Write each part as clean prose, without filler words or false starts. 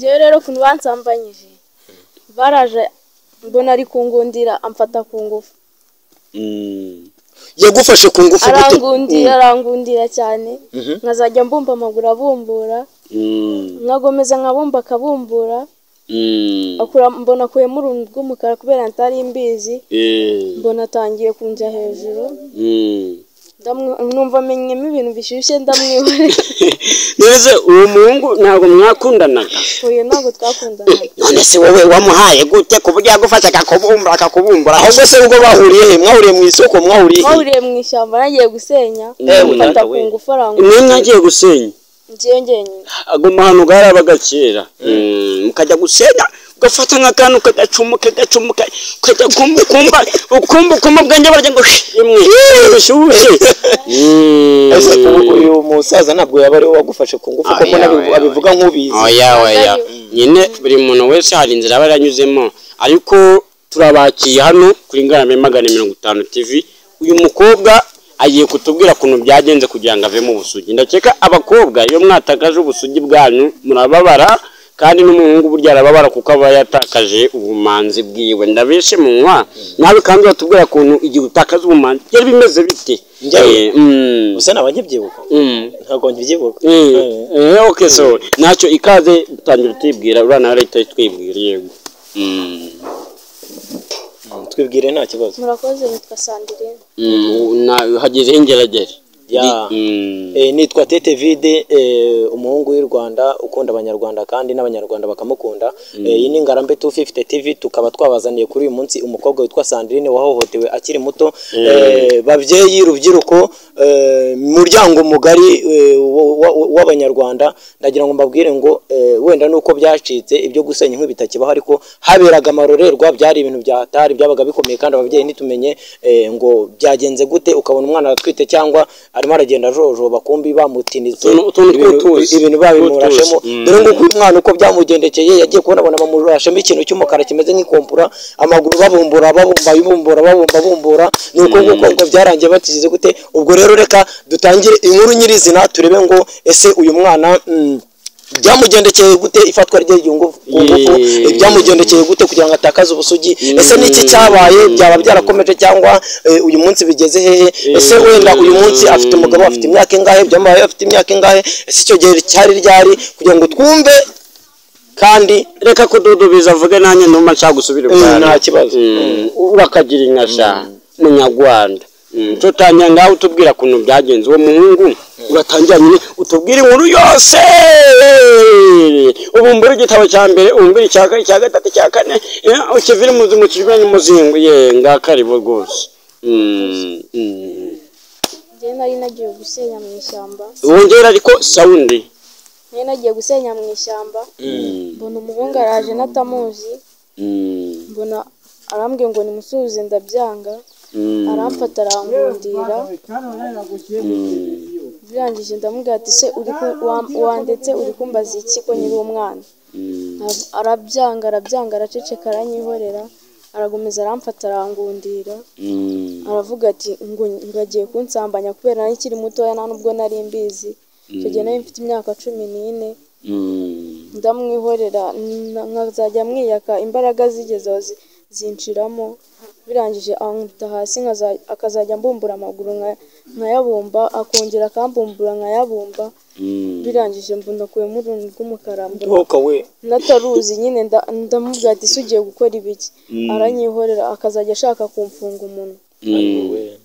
Njyewe rero ukuntu bansambanyije, baraje mbona ari kungundira, amfata ku ngufu. Yagufashe ku ngufu gute? Arangundira, arangundira cyane, nkazajya mbumba amaguru abumbura, nkagomeza nkabumba akabumbura, akura mbona akuyemo uruntu rw'umukara kubera ntari mbizi, mbona atangiye kunjya hejuru, numva amenyemo ibintu bishyushye, ndamwihorera. None uwo muhungu ntabwo mwakundanaga? Oya, ntabwo twakundanaga. None se wowe wamuhaye gute ku buryo yagufasha akakubumbura akakubumbura? Ahubwo se ubwo bahuriye he? Mwahuriye mu isoko? Mwahuriye he? Twahuriye mu ishyamba, nagiye gusenya, Ewe, mfata data ku we. ngufu arangundira. Mwe mwagiye gusenya? Njyewe njyenyine. Ago mahano garabaga kera, mukajya gusenya ugafata nk'akantu kagacumuka gacumuka, ukajya kumva ukumva ukumva ukumva ubwenge barya ngo rimwe bishyushye. Ese ubu uyu musaza ntabwo yaba ari we wagufashe ku ngufu, ko mbona Oya, oya, abivuga nk'ubizi? Oya, oya, nyine buri muntu wese hari inzira aba yaranyuzemo, ariko turabakiye hano kuri Ngarambe 150 TV. Uyu mukobwa agiye kutubwira ukuntu byagenze kugira ngo ave mu busugi. Ndakeka abakobwa iyo mwatakaje ubusugi bwanyu murababara, kandi n'umuhungu burya arababara kuko aba yatakaje ubumanzi bwiwe. Ndabeshe munywa nawe, kandi watubwira ukuntu igihe utakaza ubumanzi byari bimeze bite? Njyewe? Eh. Gusa naba nkibyibuka? Ntabwo nkibyibuka. Okay, so ntacyo, ikaze, utangira utibwira, uriya nawe arahita twibwira. Yego. Twibwire, nta kibazo. Murakoze, nitwa Sandrine. Hagezeho ingeragere. Ya. Nitwa Tete Vide, umuhungu w'u Rwanda ukunda Abanyarwanda kandi n'Abanyarwanda bakamukunda. Iyi ni Ngarambe 250 TV, tukaba twabazaniye kuri uyu munsi umukobwa witwa Sandrine wahohotewe akiri muto. Babyeyi, rubyiruko, muryango mugari w'Abanyarwanda, ndagira ngo mbabwire ngo wenda nuko byacitse, ibyo gusenya inkwi bitakibaho, ariko haberaga amarorerwa, byari ibintu bya hatari, byabaga bikomeye, kandi ababyeyi ntitumenye ngo byagenze gute, ukabona umwana aratwite cyangwa arimo aragenda ajojoba, kumbi bamutinitse, Utuntu tw'utuzi. Ibintu babimurashemo. Tw'utuzi. Dore nguko uyu mwana uko byamugendekeye, yagiye kubona abona bamurashemo ikintu cy'umukara kimeze nk'ikompura, amaguru babumbura, babumba, bumbura, babumba, bumbura, ni uko nguko ngo byarangiye batigize gute. Ubwo rero reka dutangire inkuru nyirizina, turebe ngo ese uyu mwana byamugendekeye gute, ifatwa rye ku ngufu, byamugendekeye gute kugira ngo atakaze ubusugi? Ese niki cyabaye? Byaba byarakomeje cyangwa uyu munsi bigeze hehe? Ese wenda uyu munsi afite umugabo, afite imyaka ingahe? Byamubaye afite imyaka ingahe? Ese icyo gihe cyari ryari? Kugira ngo twumve kandi. Reka kududubiza, avuge, nanjye ndumva nshaka gusubira ibwami. Nta kibazo. Urakagira inka sha munyarwanda. Tutangira ngaho utubwira ukuntu byagenze, uwo muhungu uratangira nyine utubwira inkuru yose, ubumbura igitabo cya mbere, ubumbura icya kabiri, icya gatatu, icya kane, ukivire umuzingo, ukivire n'umuzingo ye ngakaribo rwose. Njyewe nari nagiye gusenya mu ishyamba. Wongera ariko sound. Nari nagiye gusenya mu ishyamba, mbona umuhungu araje natamuzi, mbona arambwiye ngo nimusuhuze, ndabyanga, aramfata arangundira. Birangije ndamubwira ati: "Se uri wandetse, uri kumbaza iki ko nyiri umwana?" Arabyanga, arabyanga, araceceka, aranyihorera, arakomeza aramfata arangundira, aravuga ati ngo agiye kunsambanya kubera nari nkiri mutoya, nta nubwo nari mbizi. Icyo gihe nari mfite imyaka 14. Ndamwihorera, nkazajya mwiyaka, imbaraga zigeze aho zinshiramo. Birangije ankubita hasi, akazajya ambumbura amaguru nkayabumba, akongera akambumbura nkayabumba. Birangije mbona akuyemo uruntu rw'umukara, mbona Ntuka we. nataruzi nyine, ndamubwira ati: "Se ugiye gukora ibiki?" Aranyihorera, akazajya ashaka kumfunga umunwa.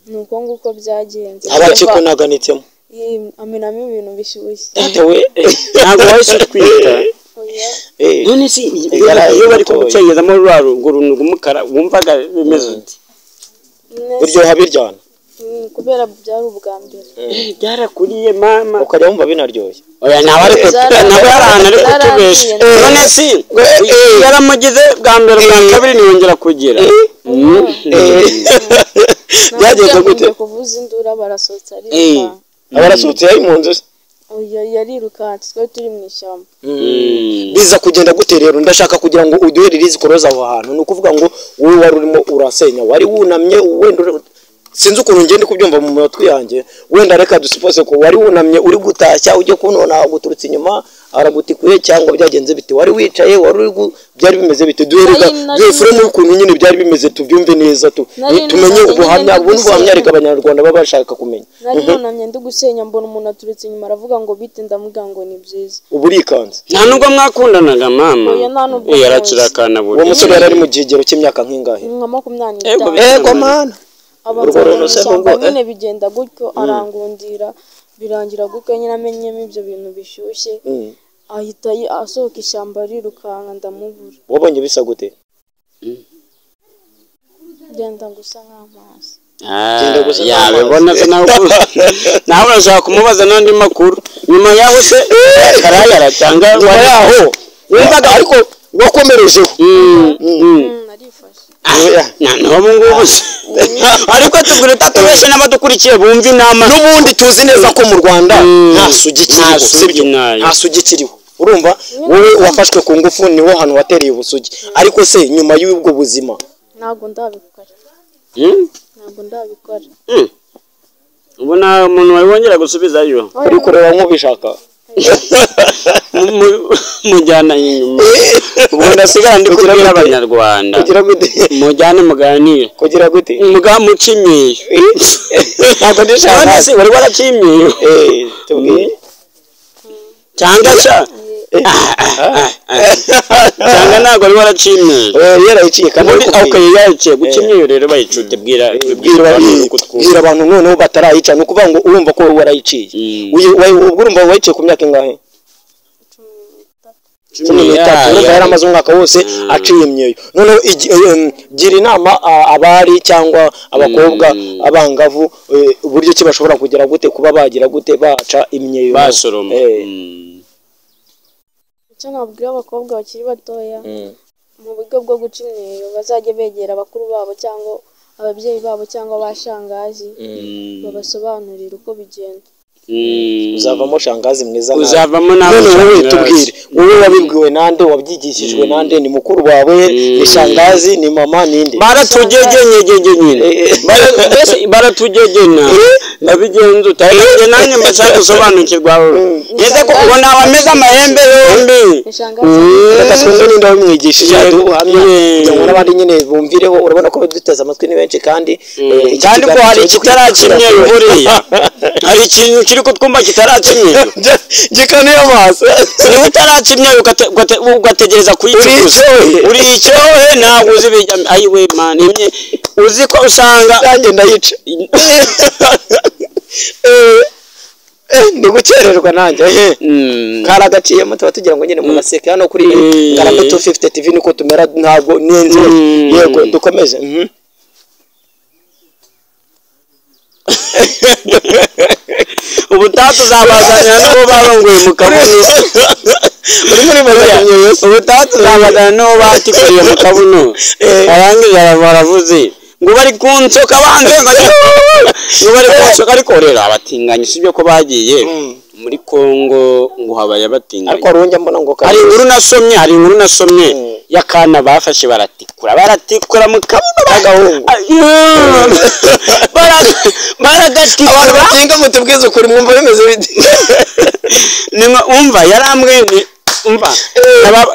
Ni uko nguko byagenze. Abaciko naganitsemo. Amenamo ibintu bishyushye. Data we. Ntabwo wahise utwita? Oya. None se iyo bari kugucengezamo rwa urwo runtu rw'umukara, wumvaga bimeze uti? Biryoha biryana. Kubera byari ubwa mbere. Byarakuriye mama. Ukajya wumva binaryoshye. Oya, nawe ariko nawe hari ahantu ari kutubesha. None si yaramugize bwa mbere, bwa kabiri ntiyongera kugira? Byagenze gute? Ntabwo kuvuza induru, barasohotse, arirukanka. Abarasohotse, yari mu nzu se? Oya, yarirukanse, twari turi mu ishyamba. Biza kugenda gute rero? Ndashaka kugira ngo uduhe release koroza aho hantu. Ni ukuvuga ngo wowe wari urimo urasenya, wari wunamye, wenda sinzi ukuntu ngenda kubyumva mu matwi yanjye, wenda reka dusuppose ko wari wunamye uri gutashya, ujya kunona guturutse inyuma. aragutikuye cyangwa byagenze bite? Wari wicaye, wari uri byari bimeze bite? Duherega duhe frame y'ukuntu nyine byari bimeze, tubyumve neza, tumenye ubuhamya, ubundi buhamya reka abanyarwanda baba bashaka kumenya. Nari nunamye ndi gusenya, mbona umuntu aturutse inyuma aravuga ngo bite, ndamubwira ngo ni byiza. Ubu urikanze. Nta nubwo mwakundanaga mama? Oya, nta nubwo. Yarakirakana buri. Uwo musore yari ari mu kigero cy'imyaka nk'ingahe? Nka 25. Ego mana. Abanza mu ishyamba nyine bigenda gutyo, arangundira birangira gutyo nyine amenyemo ibyo bintu bishyushye, ahita asohoka ishyamba arirukanka ndamubura. Wabonye bisa gute? Genda gusa nk'amazi. Yabibona se nawe nawe urashaka kumubaza n'andi makuru nyuma yaho se karayara cyangwa nyuma yaho wumvaga ariko wakomerejeho? Narifashe. Noneho ngubu se ariko tubwira utatubeshe n'abadukurikiye bumva inama. N'ubundi tuzi neza ko mu Rwanda nta sugi kiriho, sibyo? Nta sugi kiriho. Urumva wowe wafashwe ku ngufu, niho hantu watereye ubusugi. Ariko se nyuma y'ubwo buzima? Ntabwo ndabikora. Ntabwo ndabikora. Ubu nta muntu wari wongera gusubizayo. Uri kureba nk'ubishaka. Mujyana inyuma. Ubu ndasigara ndi kubwira abanyarwanda. Kugira gute? Mujyane muganire. Kugira gute? Mugamuca imyeyo. Ntabwo ndishaka. None se wari waraciye imyeyo? Tubwire. Cyangwa se cyangwa ntabwo wari waraciye imyeyo? Yarayiciye kandi okay, yarayiciye. Guca imyeyo rero bayicute, bwira bwira abantu noneho batarayica. Ni ukuvuga ngo urumva ko warayiciye. Ubwo urumva wayiciye ku myaka ingahe? 13. Urumva yari amaze umwaka wose aciye imyeyo. Noneho gira inama abari cyangwa abakobwa abangavu uburyo ki bashobora kugera gute kuba bagira gute baca imyeyo basoroma. Icyo nabwira abakobwa bakiri batoya mu buryo bwo guca imyeyo, bazajye begera abakuru babo cyangwa ababyeyi babo cyangwa abashangazi, babasobanurira uko bigenda. Uzavamo shangazi mwiza. Uzavamo nawe. None wowe tubwire, wowe wabibwiwe nande, wabyigishijwe nande? Ni mukuru wawe, ni shangazi, ni mama, ninde? Baratugegenyegeje nyine. Mbese baratugegena. Nabigenza utaye nanjye mbashaka gusobanukirwa. Ngeze ko ubona abameze amahembe yombi. Reka twumve ninde wabimwigishije, aduhamya kugira ngo n'abandi nyine bumvireho. Urabona ko baduteze amatwi ni benshi kandi kandi ko hari ikitarakimye buriya. Hari ikintu kiri kutwumva kitarakimye. Gikanuye amaso. Niba utarakimye ugategereza kuyicukuza. Uri icyohe ntabwo uzi bijya. Ayiwe man, imye uzi ko usanga nanjye ndayica. Ndi gukererwa nanjye. Karagaciyemo tuba tugira ngo nyine munaseke hano kuri Ngarambe 250 TV niko tumera, ntabwo n'inzu. Yego dukomeze. Ubutaha tuzabazanira n'uwo barongoye mu kabuno. Ubutaha tuzabazanira n'uwo batikuriye mu kabuno. Arangije baravuze ngo bari kunsoka banze ngo bari kunsoka. Ariko rero abatinganyi sibyo ko bagiye muri Kongo ngo habaye abatinganyi. Ariko arunjya mbona ngo hari inkuru nasomye, hari inkuru nasomye y'akana bafashe baratikura mu kabuno agahungu. Baragatikura. Abantu batinga mutubwize ukuri mwumva bimeze bite? Nimwe umva yarambwe ni umva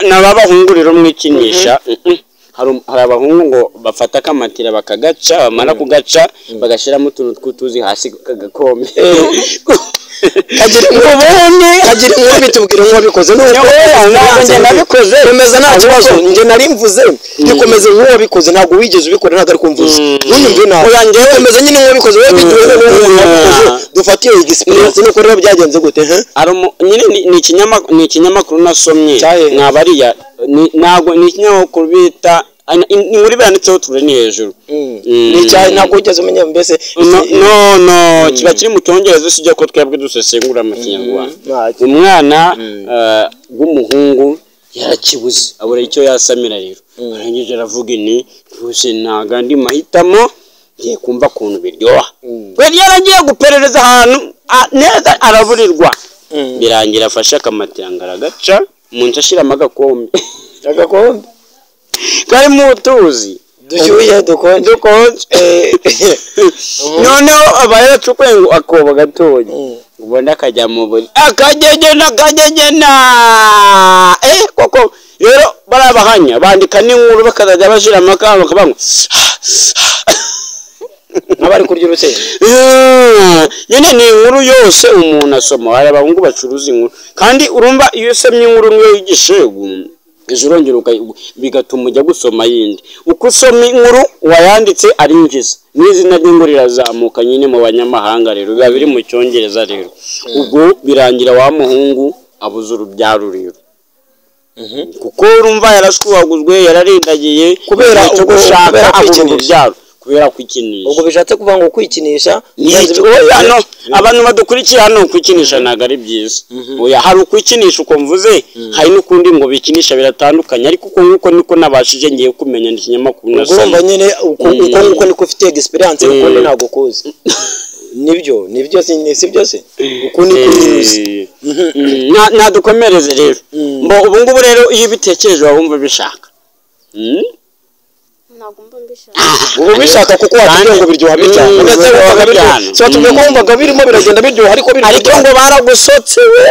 n'ababahungu rero mwikinisha. Hari abahungu ngo bafata akamatira bakagaca, bamara kugaca bagashyiramo utuntu tw'utuzi hasi kagakombe. Kagira inkuru bitubwira nk'uwabikoze. Ntabwo nabikoze, komeza nta kibazo. Njye nari mvuze ntikomeze nk'uwabikoze, ntabwo wigeze ubikora, ntabwo ari kumvuze. Ntunyumve nabi. Komeza nyine nk'uwabikoze, wowe bituwe n'uwabikoze. Dufatiye experience nuko rero byagenze gute? Nyine ni ikinyamakuru nasomye nabariya, ntabwo ni ikinyamakuru bita inkuru banditseho ture ni hejuru. Ni cyahe ntabwo wigeze umenya mbese? No kiba kiri mu cyongereza, usibye ko twebwe dusesengura mu kinyarwanda. Umwana w'umuhungu yarakibuze abura icyo yasamira rero. Arangije aravuga ni rwose ntago andi mahitamo, ngiye kumva ukuntu biryoha. We yaragiye guperereza ahantu neza araburirwa. Birangira afashe akamatira ngo aragaca, umuntu ashiramo agakombe. Agakombe karimo utuzi. Dushyushye dukonje. Dukonje. Noneho aba yaracukuye ngo akobo gatoya, ubundi akajya mu buriri akagegena akagegena. Koko rero barabahanya bandika n'inkuru, bakazajya bashyira amakamba bakavuga ngo nk'abari kurya urusenda. Nyine ni inkuru yose umuntu asoma. Hari abahungu bacuruza inkuru, kandi urumva iyo usomye inkuru nk'iyo y'igishegu, ejo urongera bigatuma ujya gusoma yindi. Uko usoma inkuru uwayanditse arinjiza n'izina ry'inkuru rirazamuka nyine mu banyamahanga. Rero biba biri mu Cyongereza. Rero ubwo birangira wa muhungu abuze urubyaro rero, kuko urumva yarashwaguzwe, yararindagiye Kubera igihe cyo gushaka kubera abura kwikinisha. urubyaro kubera kwikinisha. Ubwo bishatse kuvuga ngo kwikinisha Oya, no, abantu badukurikiye hano, kwikinisha ntabwo ari byiza. Oya, hari ukwikinisha uko mvuze, hari n'ukundi ngo bikinisha, biratandukanye. Ariko uko nguko niko nabashije ngiye kumenya ikinyamakuru Ubwo urumva nasomye. nyine uko nguko niko ufite experience, ukundi ntabwo kuzi. Nibyo si byo se? Uku niko uzi. Nadukomereze rero. Mbo ubu ngubu rero iyo ubitekereje waba wumva ubishaka? Ntabwo mba mbishaka. Ubu bishaka kuko watubwiye ngo biryoha bitya. Ndetse biryoha wumvaga biryoha. cyane. Si watubwiye ko wumvaga birimo biragenda biryoha, ariko biri Ariko ngo baragusotse we,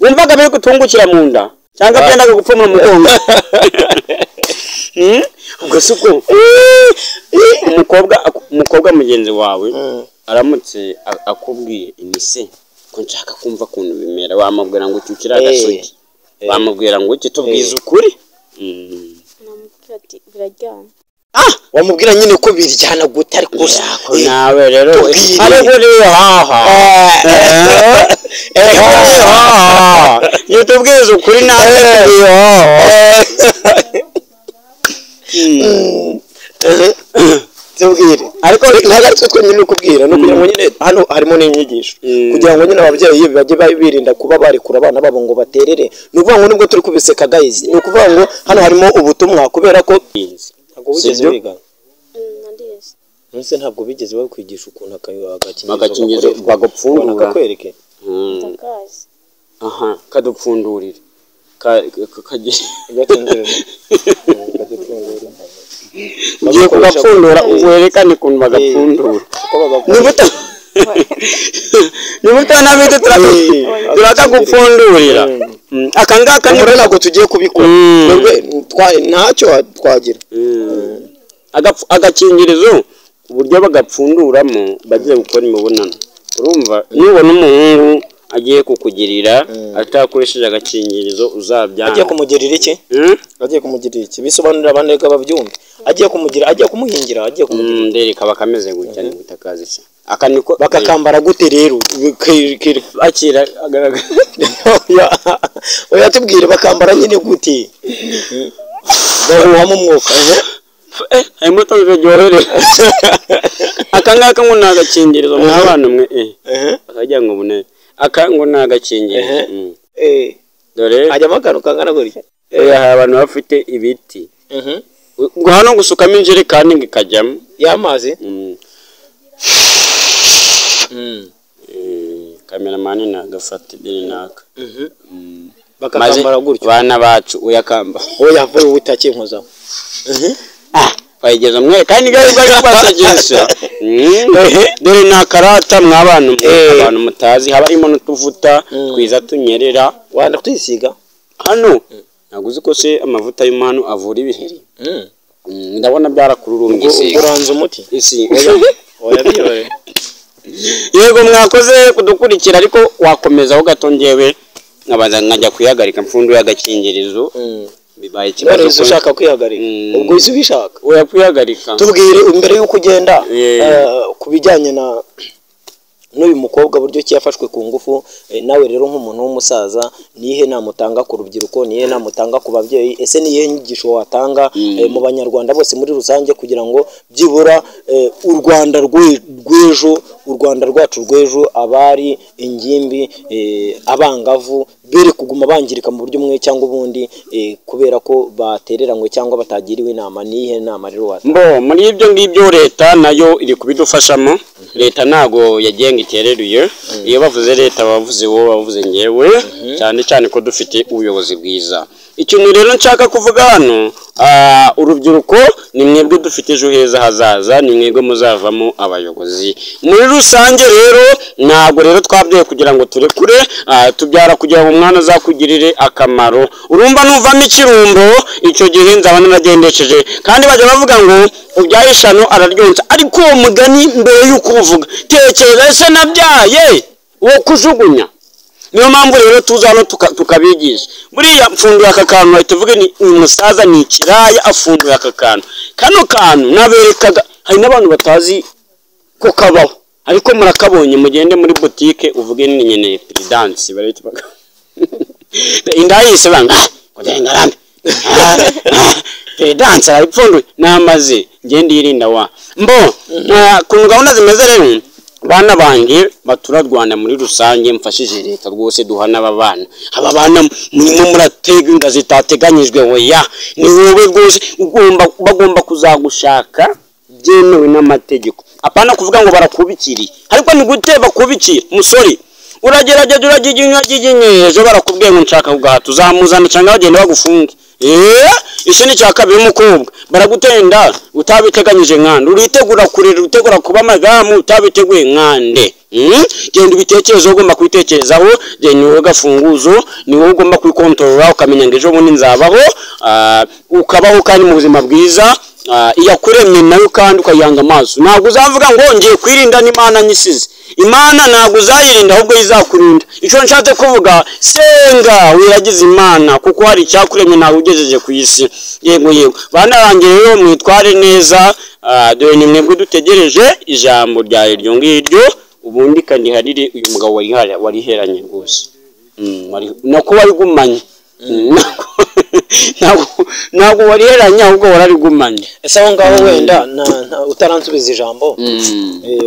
wumvaga biri gutungukira mu nda cyangwa byendaga gupfumura umugongo? Ubwo si ubwo umukobwa mugenzi wawe aramutse akubwiye imise ko nshaka kumva ukuntu bimera, wamubwira ngo ucyukire agasugi, wamubwira ngo iki? Tubwize ukuri. Namubwira ati biraryana. Wamubwira nyine ko biryana gute, ariko se? Ko nawe rero Tubwire. Ariko rero haha haha, iyo tubwize ukuri nawe tubwiye haha. Tubwire, ariko ntabwo ari twe twenyine uri kubwira, ni ukugira ngo nyine hano harimo n'inyigisho, kugira ngo nyine ababyeyi bajye birinda kuba barekura abana babo ngo baterere. Ni ukuvuga ngo nubwo turi kubiseka guys, ni ukuvuga ngo hano harimo ubutumwa, kubera ko ntabwo wigeze Sibyo? wiga. Narize. Nonese ntabwo bigeze bakwigisha ukuntu agakingirizo Agakingirizo gakoreshwa? bagapfundura. Bakakwereke. Ndakazi. Aha kadupfundurire Agakingirizo kadupfundura. Ugiye kugapfundura, werekane ukuntu bagapfundura. Uko bagakoresha. Niba utanabite turakagupfundurira. Aka ngaka ni Ubwo ntabwo tugiye kubikora. Twebwe ntacyo twagira. Agakingirizo uburyo bagapfunduramo bagiye gukora imibonano, urumva nubona umuhungu agiye kukugirira atakoresheje agakingirizo, uzabyanga. Agiye kumugirira iki? Agiye kumugirira iki? Bisobanurira abandi reka babyumve. Agiye kumugira, agiye kumuhingira, agiye kumugira. Ndere kaba kameze gutya, ni gutakaza iki, aka niko. Bakakambara gute rero? Akira agaragara. Oya, tubwire, bakambara nyine gute? Bahuhamo umwuka? Harimo utuntu turyohereye. Aka ngaka ngo ni agakingirizo, mw'abana mwe. Akagira ngo bune, aka ngo ni agakingirizo. Dore. Hajyamo akantu kangana gutya. Hari abantu bafite ibiti ngo hano gusukamo injerekani ngo ikajyamo Y'amazi. Kameramani nagafata idini naka. Bakakambara gutyo. Bana bacu uyakamba. Oya, vuba utakinkozaho. Ah, wayigeza mwe kandi gari bari kubasegesha. Dore ni akarata mw'abantu mwe, abantu mutazi haba harimo n'utuvuta twiza tunyerera. Wanda kwisiga. Hano ntabwo uzi ko se amavuta y'umanu avura ibiheri? Ndabona byarakururumbye. Ubwo uranze umuti. Isi. Oya, byihorere. Yego, mwakoze kudukurikira, ariko wakomezaho gato, njyewe nkabanza nkajya kuyihagarika mfundu y'agakingirizo. Bibaye ikibazo None ko ushaka kwihagarika? Ubwo uhise ubishaka. Oya, kuyihagarika. Tubwire mbere y'uko ugenda, ku bijyanye na n'uyu mukobwa, buryo ki yafashwe ku ngufu. Nawe rero nk'umuntu w'umusaza, niyihe nama utanga ku rubyiruko? Niyihe nama utanga ku babyeyi? Ese niyihe nyigisho watanga mu Banyarwanda bose muri rusange, kugira ngo byibura u Rwanda rw'ejo, u Rwanda rwacu rw'ejo, abari, ingimbi, abangavu bere kuguma bangirika mu buryo bumwe cyangwa ubundi, kubera ko batereranywe cyangwa batagiriwe inama? Niyihe nama rero watanga? Mbo muri ibyo ngibyo leta nayo iri kubidufashamo. Leta ntago yagiye ngo itereruye. Iyo bavuze leta bavuze wowe, bavuze ngewe, cyane cyane ko dufite ubuyobozi bwiza. Ikintu rero nshaka kuvuga hano, urubyiruko ni mwebwe dufite ejo heza hazaza, ni mwebwe muzavamo abayobozi muri rusange. Rero ntabwo rero twabyaye kugira ngo turekure, tubyara kugira ngo umwana azakugirire akamaro. Urumva nuvamo ikirumbo, icyo gihe nzaba naragendesheje. Kandi bajya bavuga ngo ubyaye ishano araryonsa, ariko uwo mugani mbere y'uko uvuga tekereza, ese nabyaye uwo kujugunya? Niyo mpamvu rero tuza hano tukabigisha. Buriya mfunduye aka kantu, bahita uvuge ni uyu musaza ni ikiraya afunduye aka kantu. Kano kantu naberekaga, hari n'abantu batazi ko kabaho, ariko murakabonye. Mugende muri butike uvuge ni nkeneye Prudence, barahita indayise banga kudengarambe Prudence arayipfunduye namaze ngende yirinda wa mbo. Kuntu gahunda zimeze rero, bana banjye baturarwanda muri rusange, mfashije leta rwose duhana aba bana. Aba bana murimo muratega inda zitateganyijwe, oya, ni wowe rwose bagomba kuzagushaka byemewe n'amategeko, apana kuvuga ngo barakubikiriye. Ariko ni gute bakubikira? Musore uragerageza, uragiginya uragiginya, ejo barakubwiye ngo nshaka kugahato, uzamuzana cyangwa bagenda bagufunge. Icyo ni icya kabiri. Umukobwa baragutenda utabiteganyije nkande, uritegura kurera, uritegura kuba madamu utabiteguye nkande. Genda ubitekerezeho, ugomba kubitekerezaho. Ni wowe gafunguzo, ni wowe ugomba kwikontorora, ukamenya ngo ejo bundi nzabaho, ukabaho kandi mu buzima bwiza. Iyakuremye nayo kandi ukayihanga amaso. Ntabwo uzavuga ngo ngiye kwirinda n'Imana nyisize. Imana ntabwo uzayirinda, ahubwo izakurinda. Icyo nshatse kuvuga, senga wiragize Imana, kuko hari icyakuremye ntawe ugejeje ku isi. Yego yego, bana banjye rero mwitware neza, dore ni mwebwe dutegereje ijambo rya iryo ngiryo. Ubundi kandiharire uyu mugabo wariheranye rwose, nako warigumanye. Ntabwo wariheranye, ahubwo wararigumanye. Ese aho ngaho wenda utaransubiza ijambo,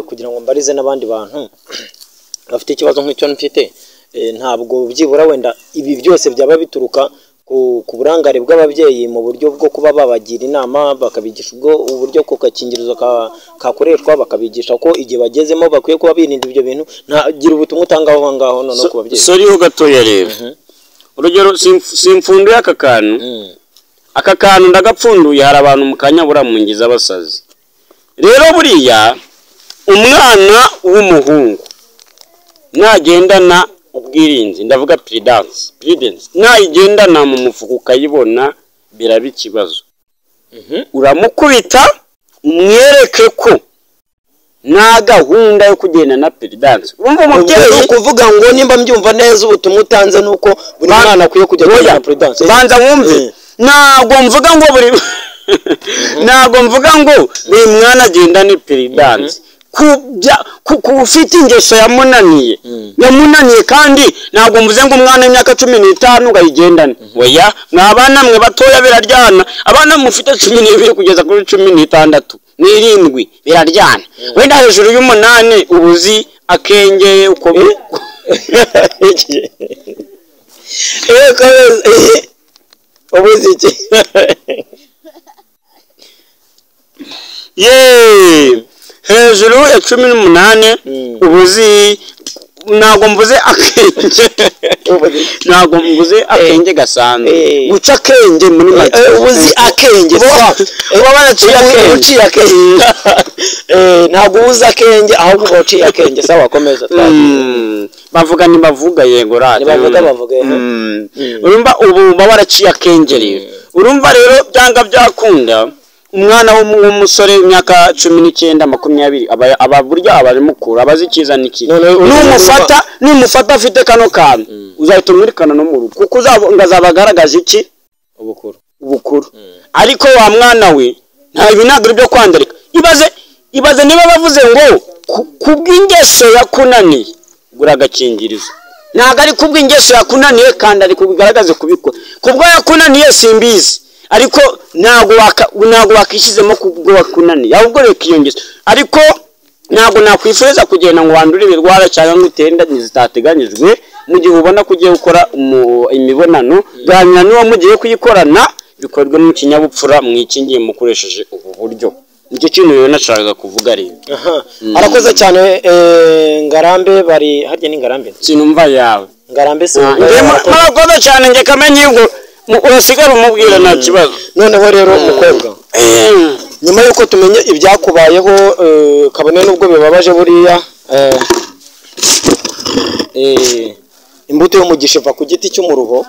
kugira ngo mbarize n'abandi bantu bafite ikibazo nk'icyo mfite, ntabwo byibura wenda ibi byose byaba bituruka ku burangare bw'ababyeyi mu buryo bwo kuba babagira inama, bakabigisha ubwo uburyo ku gakingirizo kakoreshwa, bakabigisha ko igihe bagezemo bakwiye kuba birinda ibyo bintu? Ntagira ubutumwa utanga aho ngaho noneho ku babyeyi? Sorry ho gatoya rero, urugero simfunduye aka kantu, aka kantu ndagapfunduye, hari abantu mu kanya buramungiza abasazi. Rero buriya umwana w'umuhungu nagendana ubwirinzi, ndavuga Prudence, nayigendana mu mufuka ukayibona, biraba ikibazo. Uramukubita, umwereke ko nta gahunda yo kugenda na Prudence. Urumva umubyeyi ni ukuvuga ngo nimba mbyumva neza, ubutumwa utanze ni uko buri mwana akwiye kujya kugenda na Prudence? Banza wumve, ntabwo mvuga ngo buri mwana agenda ni Prudence. Ku ufite ingeso yamunaniye, yamunaniye. Kandi ntabwo mvuze ngo umwana w'imyaka 15 ngo ayigendane, oya. Mwa bana mwe batoya biraryana, abana mufite 12 kugeza kuri 16 n'irindwi biraryana. Wenda hejuru y'umunani ubuzi akenge uko. Ubuzi iki? Yeee, hejuru ya 18 ubuzi, ntabwo mvuze akenge, ntabwo mvuze akenge gasanzwe, guca akenge muri make. Ubuzi akenge. Uba waraciye akenge. Uciye akenge, ntabwo ubuzi akenge, ahubwo uba uciye akenge. Sawa, komeza. Bavuga ntibavuga, yego rata. Ntibavuga, bavuga. Urumva ubu uba waraciye akenge rero. Urumva rero byanga byakunda, umwana w'umusore w'imyaka 19, 20, aba burya aba ari mukuru, aba azi icyiza n'ikibi. Numufata afite kano kantu, uzahita umwirukana no mu rugo, kuko ngo azaba agaragaje iki? Ubukuru. Ubukuru. Ariko wa mwana we, nta ibi ntabwo ari ibyo kwandarika. Ibaze niba bavuze ngo kubw'ingeso yakunaniye gura agakingirizo, ntabwo ari kubw'ingeso yakunaniye, kandi ari kubigaragaze kubikora kubwo yakunaniye, simbizi. Ariko ntabwo wakishyizemo kubwo wakunaniye, ahubwo reka iyo ngeso. Ariko ntabwo nakwifuriza kugenda ngo wandure ibirwara cyangwa ngo utere inda zitateganyijwe. Mu gihe ubona ko ugiye gukora imibonano, ganira n'uwo mugiye kuyikorana, bikorwe mu kinyabupfura, mwikingiye mukoresheje ubu buryo. Nicyo kintu rero nashakaga kuvuga rero. Arakoze cyane. Ngarambe bari harya ni Ngarambe? Sinumva yawe. Ngarambe si Murakoze cyane. Njye kamenye ngo Urasigara umubwira, nta kibazo. Noneho rero umukobwa, nyuma y'uko tumenye ibyakubayeho, kabone n'ubwo bibabaje buriya, imbuto y'umugisha iva ku giti cy'umuruho.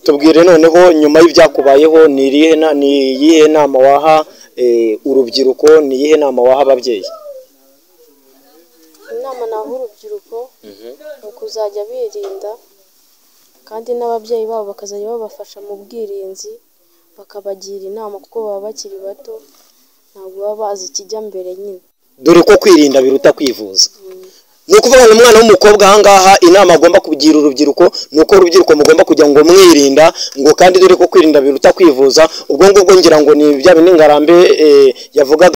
Tubwire noneho, nyuma y'ibyakubayeho, ni iyihe nama waha urubyiruko, ni iyihe nama waha ababyeyi? Inama naha urubyiruko ni ukuzajya birinda, kandi n'ababyeyi babo bakazajya babafasha mu bwirinzi, bakabagira inama, kuko baba bakiri bato, ntabwo baba bazi ikijya mbere nyine. Dore ko kwirinda biruta kwivuza. Ni ukuvuga ngo umwana w'umukobwa ahangaha, inama agomba kugira urubyiruko ni uko urubyiruko mugomba kujya ngo mwirinda, ngo kandi dore ko kwirinda biruta kwivuza. Ubwo ngubwo ngira ngo ni bya bindi Ngarambe yavugaga.